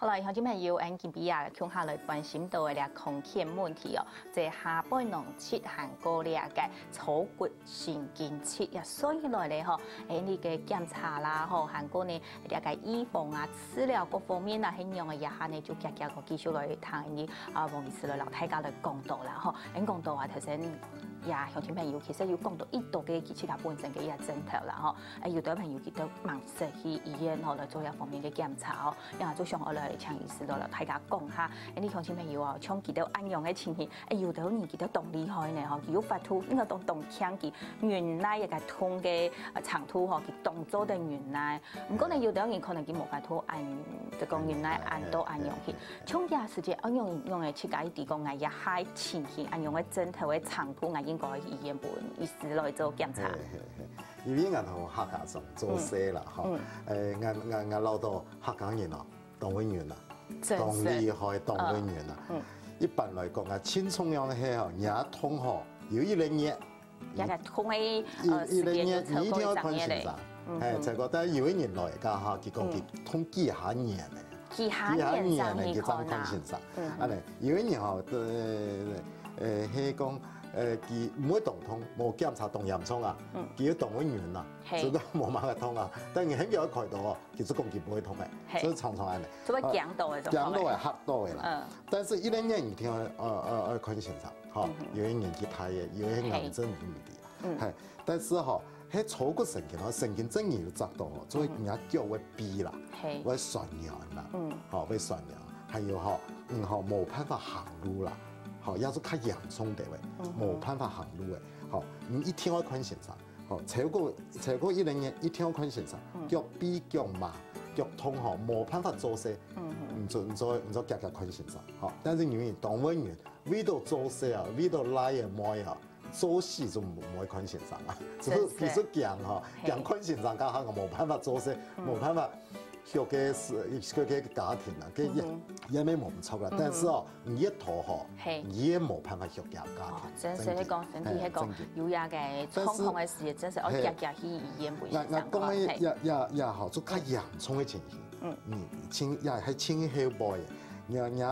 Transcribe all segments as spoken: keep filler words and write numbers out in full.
好了，鄉親朋友，𠊎今晡日啊，共下來關心到个這康健問題哦，這下背囊疾還過這个坐骨神經疾也算起來咧吼，誒，你个檢查啦吼，還過呢，這个預防啊、治療各方面啊，係仰个，這下呢就遽遽个繼續來聽你啊，黃醫師來摎大家來講到啦吼。恁講到啊，頭先呀，鄉親朋友其實有講到一多个其他本身个一个症頭啦吼，誒，有的朋友佢都毋識去醫院吼來做這方面个檢查哦。 呀，就想愛來請醫師來摎大家講下，誒，你鄉親朋友哦，像佢兜恁樣个情形，誒，有兜人佢兜當厲害呢吼，佢有法度，應該當當強，佢忍耐一个痛个呃程度吼，佢當做得忍耐。毋過呢，有兜人可能佢無法度恁，就講忍耐恁到恁樣去。像這時節，恁樣樣个自家一直講，哎呀，還情形恁樣个症頭个程度，𠊎應該去醫院分醫師來做檢查。嘿嘿嘿，因為𠊎同客家人做事啦吼，誒，𠊎𠊎𠊎恅著客家人哦， 當會忍啊，真是。當厲害，當會忍啊。嗯。一般來講啊，盡重要个係吼，若痛吼，有一兩日，這个痛个，呃，一，一兩日，時間就超過一隻月咧。你一定要看先生。嗯哼。嘿，再過，但有个人來家哈，佢講佢痛幾下年咧，幾下年正去看啊。幾下年咧，佢正看先生。嗯哼。恁呢，有个人吼，呃，呃，係講，呃，佢毋會當痛，無檢查當嚴重啊，嗯。佢又當會忍啊，嘿。所以講無麼个痛啊，但你很久要開刀哦， 其實講佢毋會痛个，嘿。所以常常恁呢。就會驚到个，呃，就好了。驚到个，嚇到个啦。嗯。但是一兩日一定愛，呃，呃，愛看先生，吼，嗯哼。有个年紀大个，有个癌症有問題，嗯。嘿，但是吼，該坐骨神經吼，神經正經有扎到吼，所以人家腳會跛啦，嗯哼。嘿。會痠軟啦，嗯。吼，會痠軟，還有吼，嗯吼，無辦法行路啦，吼，也係較嚴重个，嗯哼。無辦法行路个，吼，你一定愛看先生。 吼，超過，超過一兩日一定要看先生，嗯。腳跛、腳麻、腳痛吼，無辦法做事，嗯哼。你就，你就，你就遽遽看先生，吼。但是因為當會人為著做事啊，為著倈仔妹啊，做事就毋，毋會看先生啊。只是，真是。其實驚吼，嘿。驚看先生，剛好無辦法做事，嗯。無辦法 畜个係，畜个家庭啊，該也，嗯哼。也無毋著啦。嗯哼。但是哦，你越拖吼，嘿。你也無辦法畜个家庭。哦，真是，真个。該講身體，嘿，該講，真个。有這个狀況个時，但是，真是愛遽遽去醫院分醫生看，嘿。𠊎，𠊎講个也，也，也吼，就較嚴重个情形。嗯。嗯，輕，也還輕後背个，你，你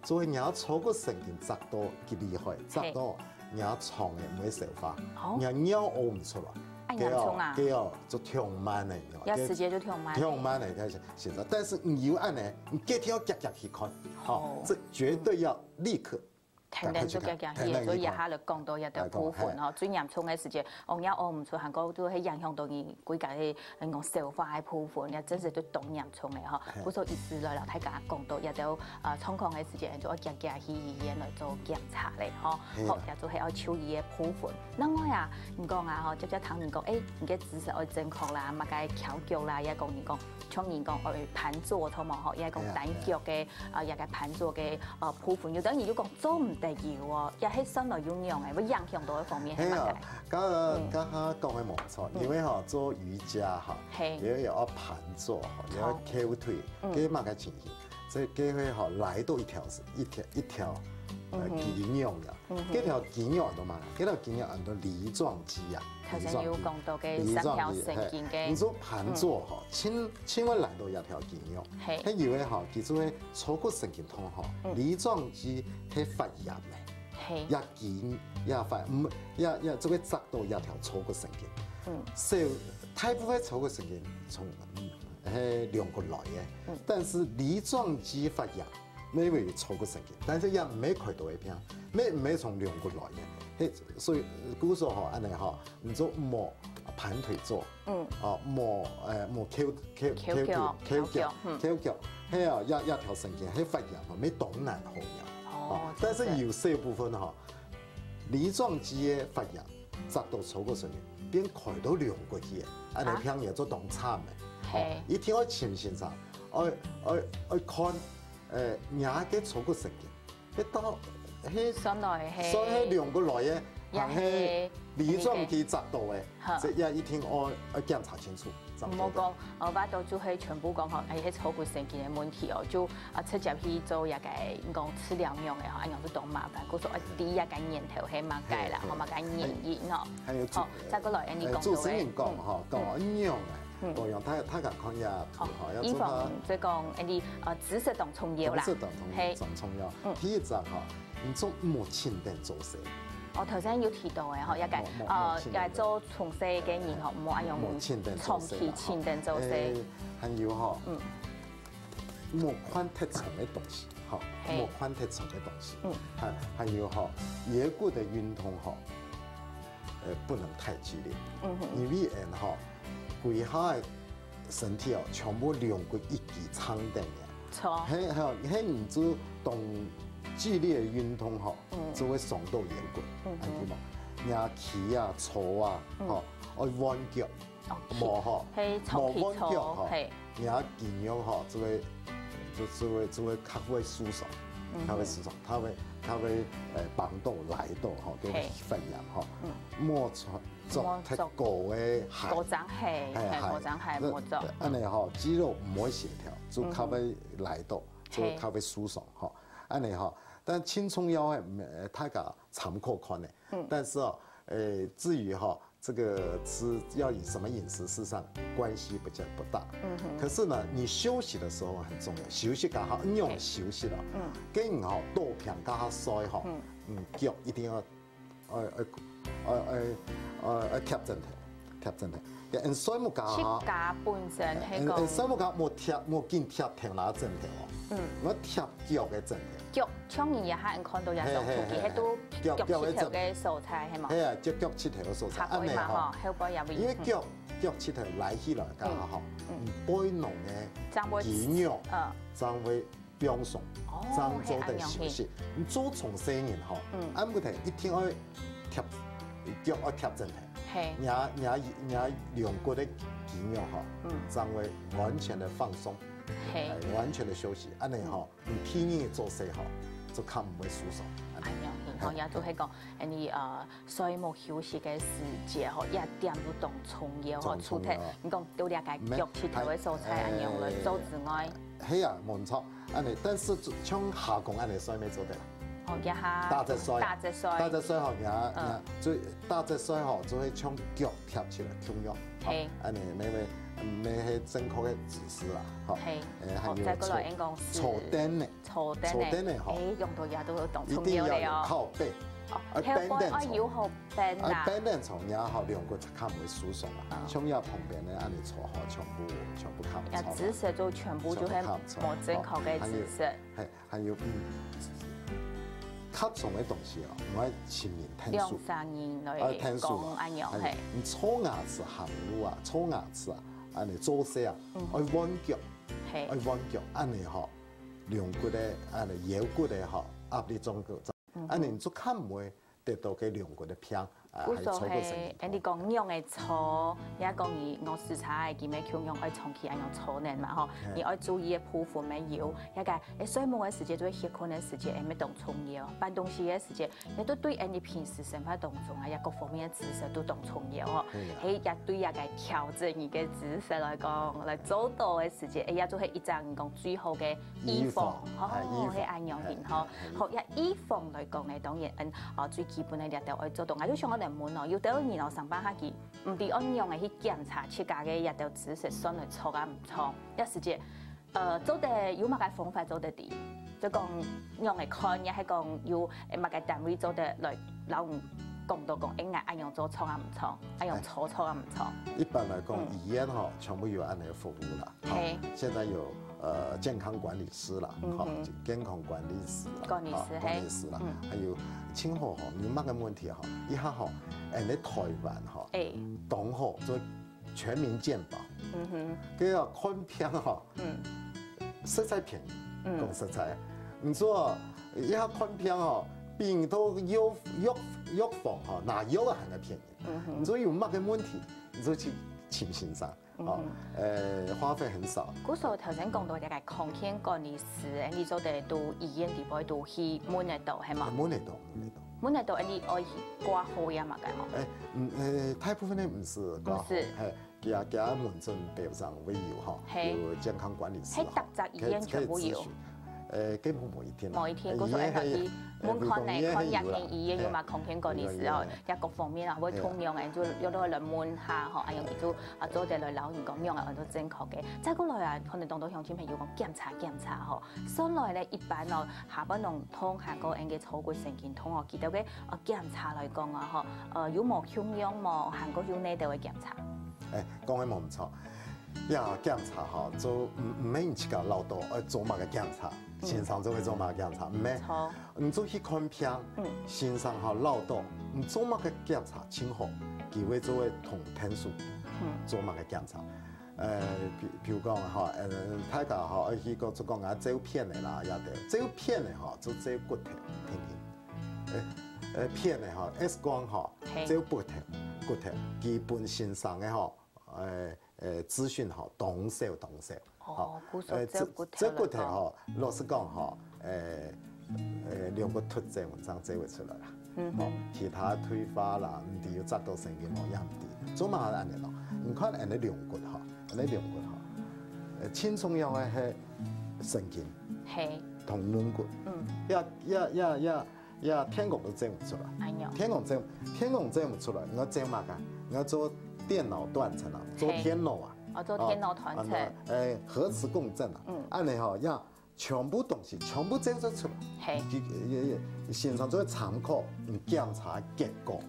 所以若坐骨神經扎到佢厲害，扎到若腸仔毋會消化，哦。若尿屙毋出來，恁嚴重啊？該哦，該哦，就忒慢了，你知道嗎？要時間就忒慢了。忒慢了，該係，現在，但是你有恁呢，你一定要遽遽去看，吼，哦。這絕對要立刻，天天就遽遽去，趕快去看，天天去看。所以這下就講到這个部分吼，來講，嘿。最嚴重个時節，哦，尿屙毋出，還過就會影響到你歸家个 人講消化个部分，也真是都當嚴重个吼。嘿。故所醫師來摎大家講到，這兜，呃，狀況个時節，就愛遽遽去醫院來做檢查咧吼。嘿啊。好，這就係愛就醫个部分。另外啊，你講啊吼，接接聽人講，誒，你个姿勢愛正確啦，麼个翹腳啦，也講人講，像人講愛盤坐，著無吼，也講單腳个，嘿啊，嘿啊。啊，這个盤坐个，呃，部分，有兜人就講做毋得有哦，也係算來有用个，會影響到个方面係麼个？嘿啊， 剛剛，嗯。剛剛講个無錯，嗯。因為吼，做瑜伽吼，嘿。也有要盤坐吼，也要翹腿，好。嗯。該麼个情形？所以該會吼，拉到一條，一條，一條，呃，嗯哼。肌肉啊。嗯哼。該條肌肉安到麼个？該條肌肉安到梨狀肌啊。頭先有講到个梨狀肌。三條神經个。嘿。你做盤坐吼，嗯。盡，盡會拉到這條肌肉。嘿。還有个吼，其實个坐骨神經痛吼，嗯。梨狀肌係發炎个。 嘿。也筋也發，嗯，也，也就會扎到這條坐骨神經。嗯。所以大部分坐骨神經從，嗯，係龍骨來个，嗯。但是梨狀肌發炎，乜會坐骨神經，但是也毋係開刀个病，乜，毋係從龍骨來个。嘿，所以，故所吼，恁呢吼，你就莫盤腿坐， 嗯。哦，莫，呃，莫翹，翹，翹腳，翹腿，翹腳，翹腳，嗯。翹腳，係啊，這，這條神經，係發炎嘛，乜當難好了。哦，哦，但是有些部分吼，梨狀肌个發炎，扎到坐骨神經，變開到龍骨去个，恁呢啊。病也做當慘个。哦，嘿。一定愛請先生，愛，愛，愛看，呃，若个坐骨神經， 該到，該算來係，算係龍骨來个，也係還係梨狀肌扎到个，哈。這也一定愛，愛檢查清楚，正做得。莫講，呃，話到就係全部講吼，哎，係坐骨神經个問題哦，就，啊，直接去做這个，講治療用个吼，恁樣就當麻煩，故所愛知這个源頭係麼个啦，嘿，吼，麼个原因哦。還有主，好，再過來，哎，你講到个，主持人講吼，嗯，講嗯。恁樣啊，嗯。多樣，大大家看一下圖哈，要做到預防，所以講，恁呢，呃，知識當重要啦。知識當重要，嘿。當重要。嗯。第一隻哈，你做莫清點做事。哦，頭先有提到个吼，要改，莫莫呃，莫清點要做從事个人吼，莫恁樣莫清點做事啦，長期清點做事。吼。誒，還有吼，嗯。莫看忒重个東西，吼，嘿。莫看忒重个東西。嗯。還還有吼，腰骨个運動吼，呃，不能太激烈。嗯哼。因為人吼，歸下个身體哦，全部兩骨一起撐等个。著。嘿，吼，嘿，你做當激烈个運動吼，嗯。就會傷到腰骨，嗯哼。恁呢無？若企啊、坐啊，嗯。吼，愛彎腳。哦，無吼，係長期坐，無彎腳吼，嘿。你个肌肉吼，就會，就就會就會較會受傷，嗯哼。較會受傷，它會它會呃，繃到、拉到吼，就會，嘿。發炎吼。嗯。莫穿 著忒高个鞋。高踭鞋，嘿，嘿，高踭鞋莫著。恁呢吼，肌肉毋會協調，就較會拉到，嗯哼。就較會受傷吼。嘿。恁呢吼，但輕重要个，呃，大家參考看呢。嗯。但是哦，呃，至於吼，這個吃要以什麼飲食，事實上關係比較不大。嗯哼。可是呢，你休息的時候很重要，休息較好，你用休息了，嘿。嗯。跟你吼，多平較好睡吼，嗯。嗯，腳一定要 愛愛愛愛愛貼枕頭，貼枕頭。也，嗯，睡目架哈，自家本身係講，嗯，嗯，睡目架莫貼，莫緊貼天啦枕頭哦。嗯。愛貼腳个枕頭。腳，像你也還看到也種土地，嘿，嘿，嘿，係都腳，腳膝頭个所在，係無？係啊，腳，腳膝頭个所在，腳背嘛，恁呢吼。吼，後背也會。因為腳，嗯。腳膝頭拉起來，剛好吼，嗯，嗯。嗯，背囊个正會，肌肉，嗯。正會 放鬆，哦，正做得休息。係恁樣去。你做從事人吼，嗯。暗晡頭一定愛貼，腳愛貼枕頭。嘿。若若若兩骨个肌肉吼，嗯。正會完全的放鬆，嘿。哎，完全的休息。恁呢吼，嗯。你第二日做事吼，就較毋會受傷。恁呢。恁樣去，吼，嘿。也就係講，恁呢，呃， 睡目休息个時節吼，這點都當重要吼。當重要。除忒你講到這個腳膝頭个所在，恁樣來做之外。係啊，無錯。恁呢，但是像下降恁呢睡目做得啦。哦，這下打側睡。打側睡。打側睡吼，你啊，嗯。你啊，所以打側睡吼，就會像腳貼起來共樣。嘿。吼，恁呢，那個，那係正確个姿勢啦，吼。嘿。誒，還有哦，再過來坐，應該係坐凳呢。 坐凳呢，坐凳呢吼，誒，用到這都當重要个哦。一定要有靠背。哦，啊，後背愛背凳坐。愛有好背啊。啊，背凳坐也好，兩個較毋會受傷啊。嗯。像這旁邊呢，恁呢坐吼，全部全部靠坐嘛。這姿勢就全部就係全部靠坐。無正確个姿勢。吼，還有，嘿，還有，嗯，較重个東西哦，毋愛親人𢯭手。兩三人來啊，𢯭手啊。講恁樣，還有，嘿。你坐牙齒行路啊，坐牙齒啊，恁呢做事啊，嗯。愛彎腳，嘿。愛彎腳，恁呢吼， 龍骨个，恁呢腰骨个吼，壓力中个，嗯哼。恁呢你就較毋會得到个龍骨个病，啊，故所還有坐骨神經痛。係，恁呢講仰仔坐，也講你，𠊎駛車个，佢乜共樣愛長期恁樣坐等嘛吼。嘿。你愛注意个部分乜有，該个，誒，睡目个時節，就係歇睏个時節，誒，乜當重要。搬東西个時節， 也都對𠊎俚平時生活當中啊，也各方面个姿勢都當重要吼。係啊。係也對這個調整你个姿勢來講，來做到个時節，哎呀，就係一隻人講最好个預防。預防，哦，哎，預防。係恁樣型吼。哎，哎，哎。好，這預防來講呢，當然，嗯，啊，最基本个這兜愛做到。啊，就像𠊎來問哦，有兜人哦，上班下去，毋知愛仰仔去檢查自家个這兜姿勢，算來著啊毋著。這時節， 呃，做得有麼个方法做得知？就講仰仔看，也係講有，誒，麼个單位做得來摎你講到講，誒，𠊎恁樣做著啊毋著，恁樣坐著啊毋著。一般來講，嗯。醫院吼，全部有恁樣个服務啦。吼，嘿。現在有，呃，健康管理師啦，嗯哼。吼，健康管理師啦，管理師，吼，嘿。管理師啦，嗯。還有，盡好吼，你麼个問題吼，一下吼，恁樣台灣吼，誒。當好做全民健保。嗯哼。這个看病吼， 嗯。實在便宜，嗯。講實在，你做一下看病吼，比你到藥藥藥房吼，拿藥還較便宜。嗯哼。你做有麼个問題，你就去請先生，嗯哼。哦，呃，花費很少。故所頭先講到這個康健管理師，誒，你做得到醫院裡背都去問得到，係無？問得到，問得到。問得到，誒，你愛去掛號呀麼个無？誒，嗯，誒，大部分个毋使掛號，毋使。嘿， 佢啊，佢啊門診表上會有吼，嘿。有健康管理師吼，係逐隻醫院全部有。可以，可以諮詢。呃，根本無一定啊。無一定，故所愛去問看呢，看這片醫院有無空間管理師哦，這各方面啊，會通用誒，就有落來問下吼，啊，用佢就啊做得來摎你講用啊，安到正確个。再過來啊，可能當多鄉親朋友講檢查檢查吼，算來咧一般哦，下半攏痛還過恁个坐骨神經痛哦，佢兜个呃檢查來講啊吼，呃有無共樣無，還過有哪兜个檢查？誒，講个無毋著。 呀，檢查吼，做毋毋免自家落到愛做麼个檢查，先生做會做麼个檢查，毋免。你做去看病，先生吼落到，你做麼个檢查盡好，佢會做會同天數做麼个檢查。呃，比比如講吼，呃，大家吼愛去講做講啊照片个啦，也得照片个吼，做照骨頭，聽聽。呃呃，片个吼，X光吼，照骨頭，骨頭，基本先生个吼。 誒誒資訊吼，當少當少。哦，故所照骨頭來講。照照骨頭吼，老實講吼，誒誒龍骨突正文章照會出來啦。嗯哼。其他退化啦，毋知有扎到神經無也毋知。做麼个恁呢咯？你看恁呢龍骨吼，恁呢龍骨吼，誒，盡重要个係神經，係，同軟骨。嗯。也也也也 呀，天光都照毋出來。哎喲。天光照，天光照毋出來，你愛照麼个？你愛做電腦斷層啊，做電腦啊。哦，做電腦斷層。啊，誒，核磁共振啊。嗯。恁呢吼，呀，全部東西全部照做出來。嘿。佢，佢，佢，先生做參考，你檢查結果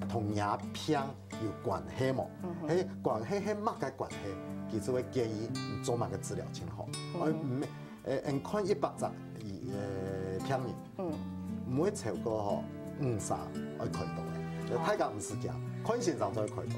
同若病有關係無？嗯哼。嘿，關係係麼个關係？佢就會建議你做麼个治療盡好。嗯哼。而毋係，誒，你看一百隻，呃，病人， 嗯。毋會超過吼五儕愛開刀个。大家毋使驚，看先生做會開刀。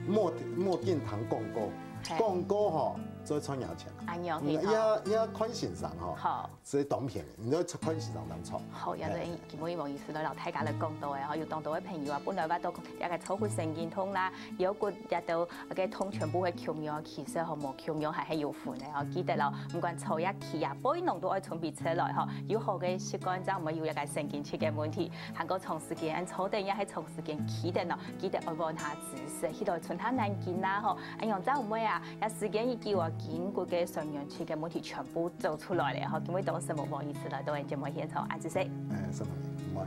莫莫緊聽廣告，廣告吼做賺若錢。哎喲，也也看先生吼，好，係當便宜，你愛看先生當著。好，也係今晡日黃醫師來摎大家來講到个吼，有當多个朋友啊，本來話都這个坐骨神經痛啦，腰骨也都个痛全部會共樣，其實吼無共樣還係有分个吼。記得咯，毋管坐也企也，背囊都愛準備出來吼。 有好个習慣，正毋會有一个神經質个問題。還過長時間坐等也係長時間企等哦，記得愛換下姿勢，去到伸下懶筋啦吼。恁樣正毋會啊，這時間一久啊，筋骨个痠軟質个問題全部走出來了吼。今晡日多謝黃醫師來到𠊎節目現場，恁仔細。誒，什麼？毋會。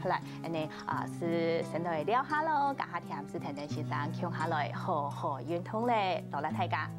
好啦，恁呢啊，係先來尞下咯，這下甜食等等先生共下來，好好運動咧，勞力大家。